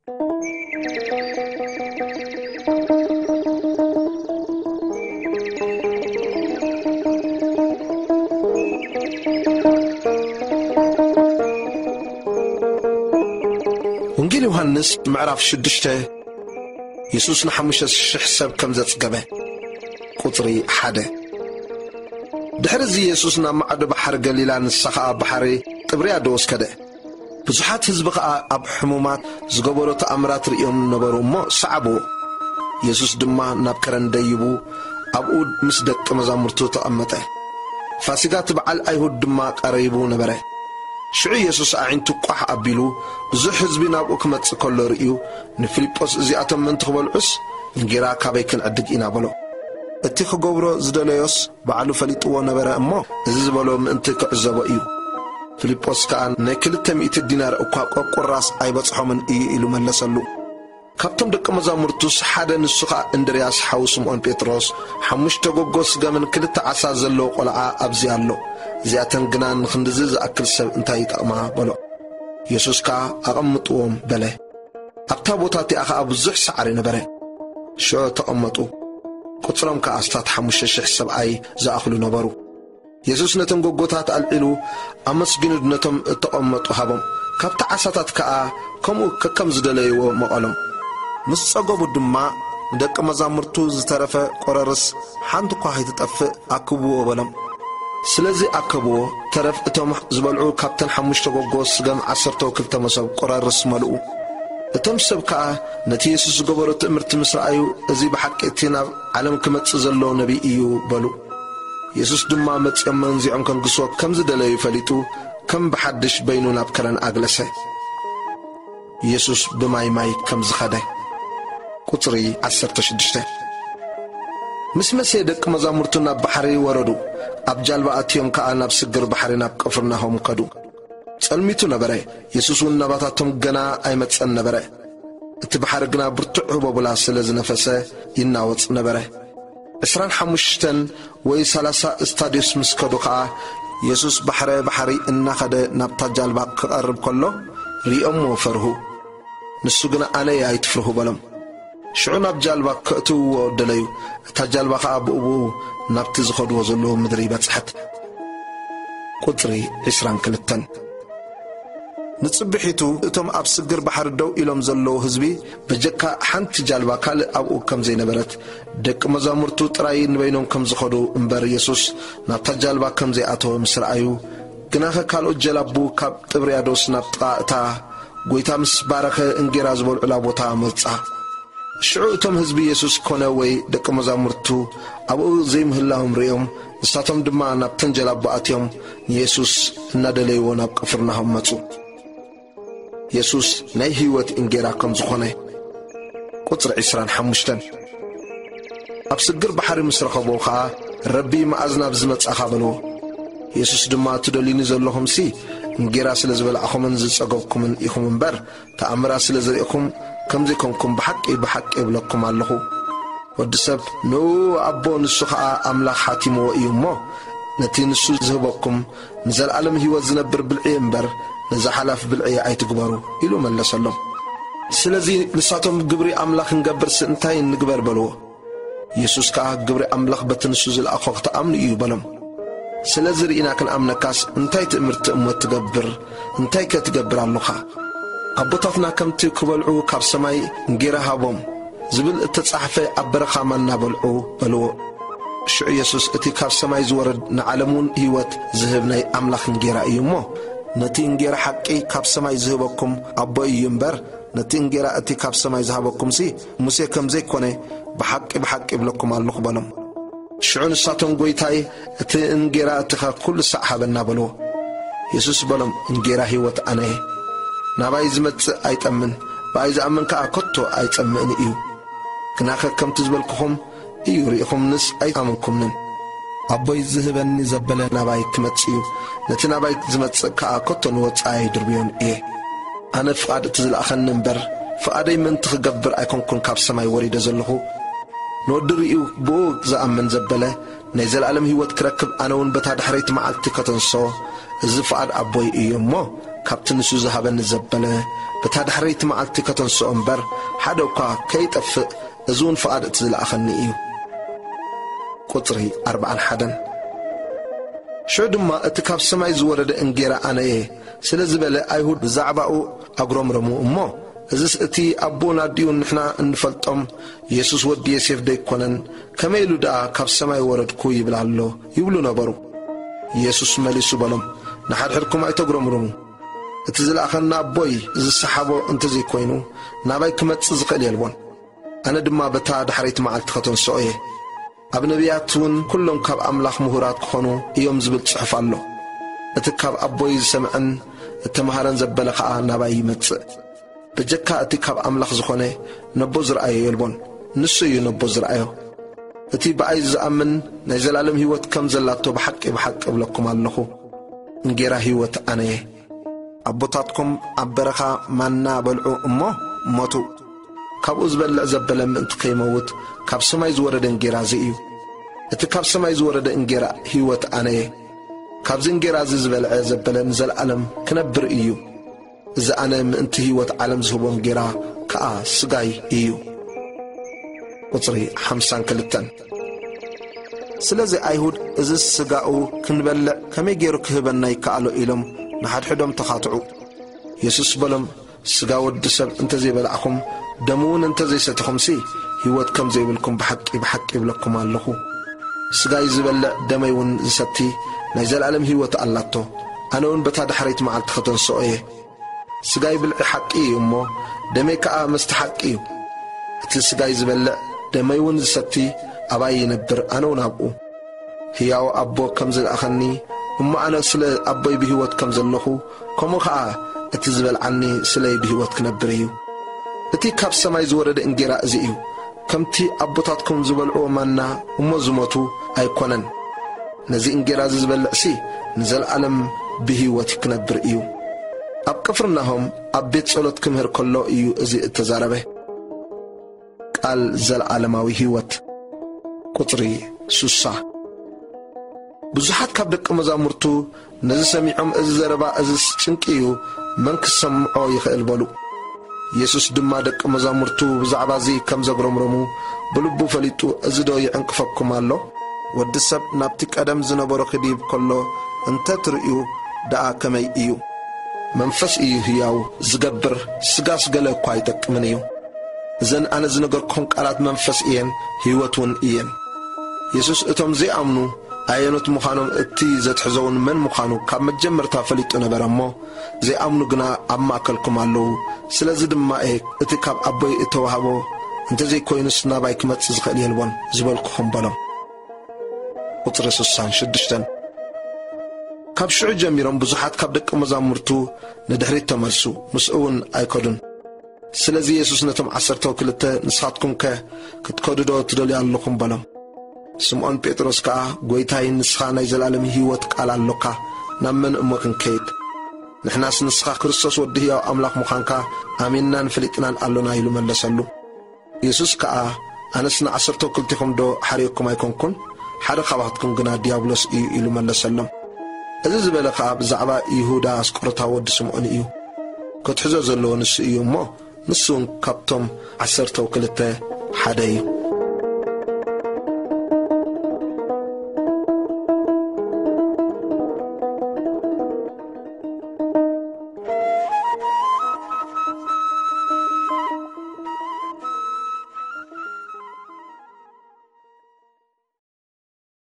ወንጌል ዮሃንስ ምዕራፍ ሽዱሽተ። የሱስ ንሓሙሽተ ሽሕ ሰብ ከም ዘጽገበ። ቁጽሪ ሓደ። ድሕሪ እዚ የሱስ ናብ ማዕዶ ባሕሪ ገሊላ፣ ንሳ ኸኣ ባሕሪ ጥብርያዶስ ከደ። ብዙሓት ህዝቢ ኸኣ ኣብ ሕሙማት ዝገበሮ ተኣምራት ርእዮም ነበሩ እሞ ሰዓብዎ። የሱስ ድማ ናብ ከረን ደይቡ ኣብኡ ምስ ደቂ መዛሙርቱ ተቐመጠ። ፋሲጋ እቲ በዓል ኣይሁድ ድማ ቀሪቡ ነበረ። ሽዑ የሱስ ኣዒንቱ ቋሕ ኣቢሉ ብዙሕ ህዝቢ ናብኡ ክመጽእ ከሎ ርእዩ፣ ንፊልጶስ፣ "እዚኣቶም ምእንቲ ክበልዑስ እንጌራ ካበይ ክንዕድግ ኢና?" በሎ። እቲ ክገብሮ ዝደለዮስ ባዕሉ ፈሊጥዎ ነበረ እሞ፣ እዚ ዝበሎ ምእንቲ ክዕዘቦ እዩ። ፊልጶስ ከኣ፣ "ናይ ክልተ ሚእቲ ዲናር እኳ ቆቁራስ ኣይበጽሖምን እዩ" ኢሉ መለሰሉ። ካብቶም ደቂ መዛሙርቱስ ሓደ፣ ንሱ ኸኣ እንድርያስ ሓው ስምዖን ጴጥሮስ፣ "ሓሙሽተ ጎጎ ስገምን ክልተ ዓሳ ዘለዎ ቈልዓ ኣብዚ ኣሎ። እዚኣተን ግና ንኽንድዚ ዝኣክል ሰብ እንታይ ይጠቕማ?" በሎ። የሱስ ከኣ፣ "ኣቐምጥዎም" በለ። ኣብታ ቦታ እቲኣ ኸኣ ብዙሕ ሳዕሪ ነበረ። ሽዑ ተቐመጡ። ቁጽሮም ከኣ ኣስታት ሓሙሽተ ሽሕ ሰብኣይ ዝኣኽሉ ነበሩ። የሱስ ነተን ጎጎታት ኣልዒሉ፣ ኣመስጊኑ ነቶም እተቐመጡ ሃቦም። ካብቲ ዓሳታት ከኣ ከምኡ ከከም ዝደለይዎ መቐሎም። ምስ ጸገቡ ድማ፣ ንደቂ መዛሙርቱ ዝተረፈ ቆረርስ ሓንቲ እኳ ኸይትጠፍእ ኣክብዎ በሎም። ስለዚ ኣከብዎ። ተረፍ እቶም ዝበልዑ ካብተን ሓሙሽተ ጎጎ ስገም ዓሰርተው ክልተ መሶብ ቆረርስ መልኡ። እቶም ሰብ ከኣ ነቲ የሱስ ዝገበሮ ትእምርቲ ምስ ረኣዩ፣ "እዚ ብሓቂ እቲ ናብ ዓለም ክመጽእ ዘሎ ነቢይ እዩ" በሉ። የሱስ ድማ መጺኦም መንዚዖም ከንግስዎ ከም ዝደለዩ ፈሊጡ፣ ከም ብሓድሽ በይኑ ናብ ከረን ኣግለሰ። የሱስ ብማይ ማይ ከም ዝኸደ። ቁጽሪ ዓሰርተ ሽዱሽተ። ምስ መሰየ ደቂ መዛሙርቱ ናብ ባሕሪ ወረዱ። ኣብ ጃልባ ኣትዮም ከኣ ናብ ስግር ባሕሪ ናብ ቅፍርናሆም ከዱ። ጸልሚቱ ነበረ። የሱስ እውን ናባታቶም ገና ኣይመጸን ነበረ። እቲ ባሕሪ ግና ብርቱዕ ህቦብላ ስለ ዝነፈሰ ይናወጽ ነበረ። ዕስራን ሓሙሽተን ወይ ሰላሳ እስታድዮስ ምስ ከዱ ኸኣ፣ የሱስ ባሕረ ባሕሪ እናኸደ ናብታ ጃልባ ክቐርብ ከሎ ሪኦምዎ ፈርሁ። ንሱ ግና፣ "ኣነ እየ፣ ኣይትፍርሁ" በሎም። ሽዑ ናብ ጃልባ ከእትውዎ ደለዩ። እታ ጃልባ ኸኣ ብእኡ ናብቲ ዝኸድዎ ዘለዉ ምድሪ በጽሐት። ቁጽሪ ዕስራን ክልተን። ንጽብሒቱ እቶም ኣብ ስግር ባሕሪ ደው ኢሎም ዘለዉ ህዝቢ፣ በጀካ ሓንቲ ጃልባ ካልእ ኣብኡ ከም ዘይነበረት፣ ደቂ መዛሙርቱ ጥራይ ንበይኖም ከም ዝኸዱ እምበር፣ የሱስ ናብታ ጃልባ ከም ዘይኣተወ ምስ ረኣዩ፣ ግናኸ ካልኦት ጀላቡ ካብ ጥብርያዶስ ናብ ጥቓ እታ ጐይታ ምስ ባረኸ እንጌራ ዝበልዑላ ቦታ መርጻ። ሽዑ እቶም ህዝቢ የሱስ ኮነ ወይ ደቂ መዛሙርቱ ኣብኡ ዘይምህላዎም ርእዮም፣ ንሳቶም ድማ ናብተን ጀላቡ ኣትዮም ንየሱስ እናደለይዎ ናብ ቅፍርናሆም መጹ። የሱስ ናይ ህይወት እንጌራ ከም ዝኾነ። ቁጽሪ ዕስራን ሓሙሽተን። ኣብ ስግር ባሕሪ ምስ ረኸቦ ኸኣ፣ "ረቢ፣ መኣዝ ናብዚ መጻኻ?" በልዎ። የሱስ ድማ፣ "ትደልዩኒ ዘለኹምሲ፣ እንጌራ ስለ ዝበላዕኹምን ዝጸገብኩምን ኢኹም እምበር፣ ተኣምራት ስለ ዘርእኹም ከም ዘይኮንኩም ብሓቂ፣ ብሓቂ እብለኩም ኣለኹ። ወዲ ሰብ ንእኡ ኣቦ፣ ንሱ ኸኣ ኣምላኽ ሓቲምዎ እዩ እሞ፣ ነቲ ንሱ ዝህበኩም ንዘለኣለም ህይወት ዝነብር ብልዒ እምበር፣ ነዚ ሓላፍ ብልዒ ኣይትግበሩ" ኢሉ መለሰሎም። ስለዚ ንሳቶም፣ "ግብሪ ኣምላኽ ክንገብርሲ እንታይ ንግበር?" በልዎ። የሱስ ከኣ፣ "ግብሪ ኣምላኽ በቲ ንሱ ዝለኣኾ ክትኣምኑ እዩ" በሎም። "ስለዚ ርኢና ክንኣምነካስ እንታይ ትእምርቲ እሞ ትገብር? እንታይከ ትገብር ኣሎኻ? ኣቦታትና ከምቲ ክበልዑ ካብ ሰማይ እንጌራ ሃቦም ዝብል እተጻሕፈ ኣብ በረኻ ማና በልዑ" በልዎ። ሽዑ የሱስ፣ "እቲ ካብ ሰማይ ዝወርድ ንዓለም እውን ህይወት ዝህብ ናይ ኣምላኽ እንጌራ እዩ እሞ፣ ነቲ እንጌራ ሓቂ ካብ ሰማይ ዝህበኩም ኣቦይ እዩ እምበር፣ ነቲ እንጌራ እቲ ካብ ሰማይ ዝሃበኩምሲ ሙሴ ከም ዘይኮነ ብሓቂ ብሓቂ እብለኩም ኣለኹ" በሎም። ሽዑ ንሳቶም፣ "ጐይታይ፣ እቲ እንጌራ እቲኻ ኩሉ ሳዕ ሃበና" በልዎ። የሱስ በሎም፣ "እንጌራ ህይወት ኣነ እየ። ናባይ ዝመጽእ ኣይጠምን፣ ብኣይ ዝኣምን ከኣ ከቶ ኣይጸምእን እዩ። ግናኸ ከምቲ ዝበልኩኹም እዩ ርኢኹምንስ ኣይኣመንኩምንን። ኣቦይ ዝህበኒ ዘበለ ናባይ ክመጽእ እዩ፣ ነቲ ናባይ ዝመጽእ ከኣ ከቶ ንወጻኢ ኣይድርብዮን እየ። ኣነ ፍቓድ እቲ ዝለኣኸኒ እምበር፣ ፍቓደይ ምእንቲ ክገብር ኣይኮንኩን ካብ ሰማይ ወሪደ ዘለኹ። ንወዲ ርእዩ ብኡ ዝኣምን ዘበለ ናይ ዘለኣለም ህይወት ክረክብ፣ ኣነ እውን በታ ዳሕረይቲ መዓልቲ ከተንስኦ፣ እዚ ፍቓድ ኣቦይ እዩ እሞ፣ ካብቲ ንሱ ዝሃበኒ ዘበለ፣ በታ ዳሕረይቲ መዓልቲ ከተንስኦ እምበር፣ ሓደ እኳ ከይጠፍእ፣ እዚ እውን ፍቓድ እቲ ዝለኣኸኒ እዩ። ቁጽሪ ኣርብዓን ሓደን። ሽዑ ድማ እቲ ካብ ሰማይ ዝወረደ እንጌራ ኣነ እየ ስለ ዝበለ፣ ኣይሁድ ብዛዕባኡ ኣጉረምረሙ እሞ፣ እዝስ እቲ ኣቦን ኣዲኡን ንሕና እንፈልጦም የሱስ ወዲ ዮሴፍ ደይኮነን? ከመይ ኢሉ ደኣ ካብ ሰማይ ወረድኩ ይብል ኣሎ? ይብሉ ነበሩ። የሱስ መሊሱ በሎም፣ ንሓድሕድኩም ኣይተጉረምርሙ። እቲ ዝለኣኸኒ ኣቦይ ዝሰሓቦ እንተዘይኮይኑ፣ ናባይ ክመጽእ ዝኽእል የልቦን። ኣነ ድማ በታ ዳሕረይቲ መዓልቲ ከተንስኦ እየ። ኣብ ነቢያት እውን ኩሎም ካብ ኣምላኽ ምሁራት ክኾኑ እዮም ዝብል ጽሑፍ ኣሎ። እቲ ካብ ኣቦይ ዝሰምዐን እተምሃረን ዘበለ ኸኣ ናባይ ይመጽእ። በጀካ እቲ ካብ ኣምላኽ ዝኾነ ነቦ ዝረኣዮ የልቦን። ንሱ እዩ ነቦ ዝረኣዮ። እቲ ብኣይ ዝኣምን ናይ ዘላለም ህይወት ከም ዘላቶ ብሓቂ ብሓቂ እብለኩም ኣለኹ። እንጌራ ህይወት ኣነ እየ። ኣቦታትኩም ኣብ በረኻ ማና በልዑ እሞ ሞቱ። ካብኡ ዝበልዕ ዘበለ ምእንቲ ከይመውት ካብ ሰማይ ዝወረደ እንጌራ እዚ እዩ። እቲ ካብ ሰማይ ዝወረደ እንጌራ ህይወት ኣነ እየ። ካብዚ እንጌራ እዚ ዝበልዐ ዘበለ ንዘለኣለም ክነብር እዩ። እዚ ኣነ ምእንቲ ህይወት ዓለም ዝህቦ እንጌራ ከኣ ስጋይ እዩ። ቁጽሪ ሓምሳን ክልተን። ስለዚ ኣይሁድ፣ እዚ ስጋኡ ክንበልዕ ከመይ ገይሩ ክህበና ይከኣሎ? ኢሎም ንሓድሕዶም ተኻትዑ። የሱስ በሎም፣ ስጋ ወዲ ሰብ እንተ ዘይበላዕኹም፣ ደሙ እውን እንተ ዘይሰትኹምሲ፣ ህይወት ከም ዘይብልኩም ብሓቂ ብሓቂ ይብለኩም ኣለኹ። ስጋይ ዝበልዕ ደመይ እውን ዝሰቲ ናይ ዘለኣለም ህይወት ኣላቶ። ኣነ እውን በታ ዳሕረይቲ መዓልቲ ከተንስኦ እየ። ስጋይ ብልዒ ሓቂ እዩ እሞ፣ ደመይ ከኣ መስተ ሓቂ እዩ። እቲ ስጋይ ዝበልዕ ደመይ እውን ዝሰቲ ኣባይ ይነብር፣ ኣነ እውን ኣብኡ። ህያው ኣቦ ከም ዝለኣኸኒ፣ እሞ ኣነ ስለ ኣቦይ ብህይወት ከም ዘለኹ፣ ከምኡ ኸኣ እቲ ዝበልዓኒ ስለይ ብህይወት ክነብር እዩ። እቲ ካብ ሰማይ ዝወረደ እንጌራ እዚ እዩ። ከምቲ ኣቦታትኩም ዝበልዕዎ ማና እሞ ዝሞቱ ኣይኮነን። ነዚ እንጌራ እዚ ዝበልዕሲ ንዘለኣለም ብህይወት ክነብር እዩ። ኣብ ቅፍርናሆም ኣብ ቤት ጸሎት ክምህር ከሎ እዩ እዚ እተዛረበ። ቃል ዘለዓለማዊ ህይወት። ቁጽሪ ሱሳ። ብዙሓት ካብ ደቂ መዛሙርቱ ነዚ ሰሚዖም፣ "እዚ ዘረባ እዝስ ጭንቂ እዩ፣ መን ክሰምዖ ይኽእል?" በሉ። የሱስ ድማ ደቂ መዛሙርቱ ብዛዕባ እዚ ከም ዘጉረምረሙ ብልቡ ፈሊጡ፣ "እዚ ዶ ይዕንቅፈኩም ኣሎ? ወዲ ሰብ ናብቲ ቀደም ዝነበሮ ክድይብ ከሎ እንተ ትርእዩ ደኣ ከመይ እዩ? መንፈስ እዩ ህያው ዝገብር፣ ስጋስ ገለ እኳ ኣይጠቅምን እዩ። እዘን ኣነ ዝነገርኩኹም ቃላት መንፈስ እየን፣ ህይወት እውን እየን።" የሱስ እቶም ዘይኣምኑ ኣየኖት ምዃኖም እቲ ዘትሕዞ እውን መን ምዃኑ ካብ መጀመርታ ፈሊጡ ነበረ እሞ፣ ዘይኣምኑ ግና ኣብ ማእከልኩም ኣለዉ። ስለዚ ድማ እየ እቲ ካብ ኣቦይ እተዋህቦ እንተዘይኮይኑስ ናባይ ክመጽእ ዝኽእል የልቦን ዝበልኩኹም በሎም። ቁጽሪ ስሳን ሽዱሽተን። ካብ ሽዑ ጀሚሮም ብዙሓት ካብ ደቂ መዛሙርቱ ንድሕሪት ተመልሱ፣ ምስኡ እውን ኣይከዱን። ስለዚ የሱስ ነቶም ዓሰርተው ክልተ፣ "ንስኻትኩምከ ክትከዱ ዶ ትደልዩ ኣለኹም?" በሎም። ስምዖን ጴጥሮስ ከኣ፣ "ጐይታይ፣ ንስኻ ናይ ዘለኣለም ህይወት ቃል ኣሎካ፣ ናብ መን እሞ ክንከይድ? ንሕናስ ንስኻ ክርስቶስ ወዲ ህያው ኣምላኽ ምዃንካ ኣሚንናን ፈሊጥናን ኣሎና" ኢሉ መለሰሉ። የሱስ ከኣ፣ "ኣነስ ንዓሰርተው ክልቴኹም ዶ ሓርየኩም ኣይኮንኩን? ሓደ ካባትኩም ግና ዲያብሎስ እዩ" ኢሉ መለሰሎም። እዚ ዝበለ ከኣ ብዛዕባ ይሁዳ ኣስቆሮታ ወዲ ስምዖን እዩ። ክትሕዞ ዘለዎ ንሱ እዩ እሞ፣ ንሱ እውን ካብቶም ዓሰርተው ክልተ ሓደ እዩ።